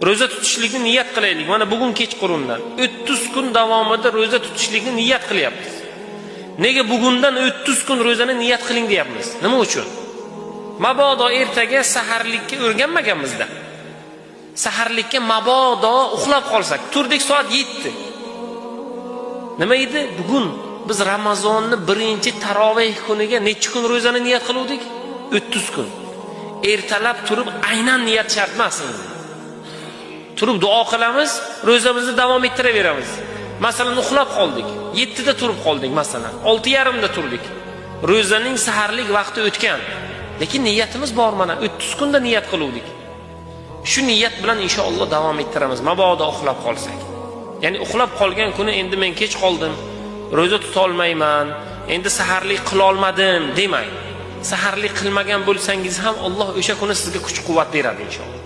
Ro'za tutishlikni niyat qilaylik. Mana bugun kechqurundan 30 kun davomida ro'za tutishlikni niyat qilyapmiz. Nega bugundan 30 kun ro'zani niyat qiling deyapmiz? Nima uchun? Mabodo ertaga saharlikka o'rganmaganmizda. Saharlikka mabodo uxlab qolsak, turdik soat 7. Nima edi? Bugun biz Ramazonni birinchi taroveh kuniga necha kun ro'zani niyat qiluvdik? 30 kun. Ertalab turib aynan niyat shart emas endi. Turib duo qilamiz, ro'zamizni davom ettiraveramiz. Masalan, uxlab qoldik. 7 da turib qoldik masalan. 6:30 da turdik. Ro'zaning saharlik vaqti o'tgan. Lekin niyatimiz bor mana 30 kunda niyat qiluvdik. Shu niyat bilan inshaalloh davom ettiramiz. Mabodo uxlab qolsak. Ya'ni uxlab qolgan kuni endi men kech qoldim, ro'za tuta olmayman, endi saharlik qila olmadim demang. Saharlik qilmagan bo'lsangiz ham Alloh o'sha kuni sizga kuch-quvvat beradi inshaalloh.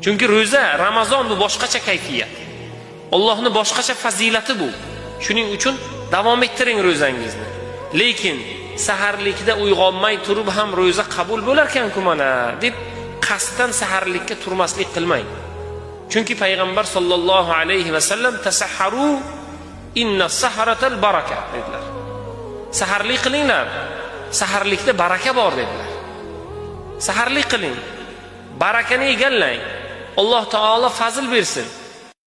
Chunki ro'za, Ramazon bu boshqacha kayfiyat. Allohning boshqacha fazilati bu. Shuning uchun davom ettiring ro'zangizni. Lekin saharlikda uyg'onmay turib ham ro'za qabul bo'larkan-ku mana deb qasddan saharlikka turmaslik qilmang. Chunki payg'ambar sollallohu alayhi va sallam tasahharu inna saharatal baraka dedilar. Saharlik qilinglar. Saharlikda baraka bor dedilar. Saharlik qiling. Barakani egallang. Alloh taolo fazl bersin.